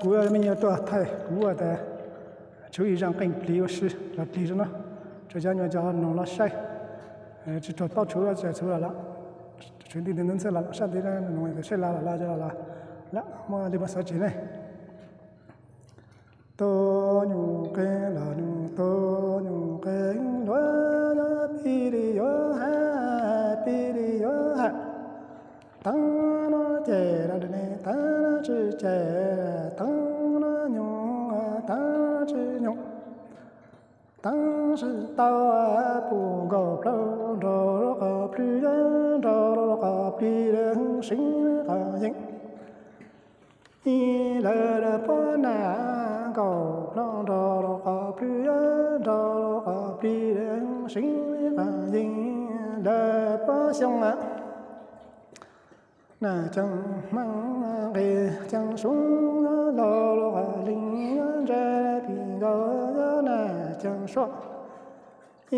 Kuv me nyuam tuaj thaij kuv tas tshuav ib zaj qeej plig ua si los plig rau no, rau cov nyuam cov noog los saib. Tsis tau paub tshuav txhua los, tshuav nti nti ntxhw los sab nti no saib los los los muaj li muaj xov tsis ne. Tub nyuj qeej los nyuj tub nyuj qeej luag, pib li yuav ha, pib li yuav ha. Tav no ces rau ne, tav no tsis ces, tav no nyuj, tav no tsis nyuj. Tav sib tau pum nkaus plaub nrog rau qhov plwg, nrog rau qhov plwg siv qhov yeej. Ib lawv pob nas nkaus plaub nrog rau qhov plwg, nrog rau qhov plwg siv qhov yeej. Lawv pob xyoob nas ceeb hmoob nqis ceeb sub, laus rau qhov leej ntsa pis nkaus nas ceeb suab.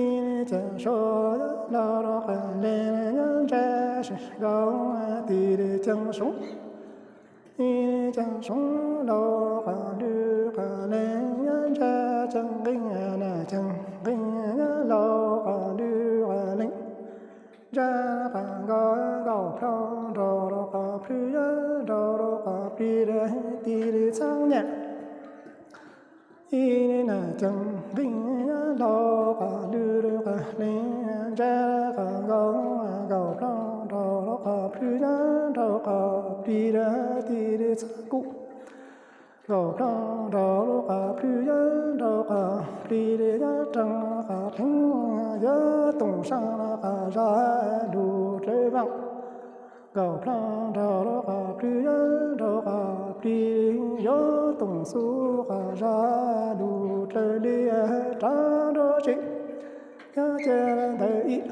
Ib ceeb suab laus rau qhov leej ntsa sib nkaus, tis li ceeb sub. Ib ceeb sub laus rau qhov lwg, qhov leej ntsa ceeb nqis, nas ceeb nqis laus rau qhov lwg, qhov leej ntsa qhov nkaus, nkaus plaub nrog rau qhov plwg, nrog rau qhov plwg, tis li txhab nyam. Ib nas ceeb nqis laus rau qhov lwg, qhov leej ntsa qhov nkaus, nkaus plaub nrog rau qhov plwg, nrog rau qhov plwg, tis li txhab kub. Nkaus plaub nrog rau qhov plwg, nrog rau qhov plwg li yuav rau qhov theeb, yuav toom sab qhov zaj lug dlawb vaaj. Nkaus plaub nrog rau qhov plwg, nrog rau qhov plwg yuav toom xub qhov zaj lug dlawb li rov nrog tsev. Yuav cia ntawm ib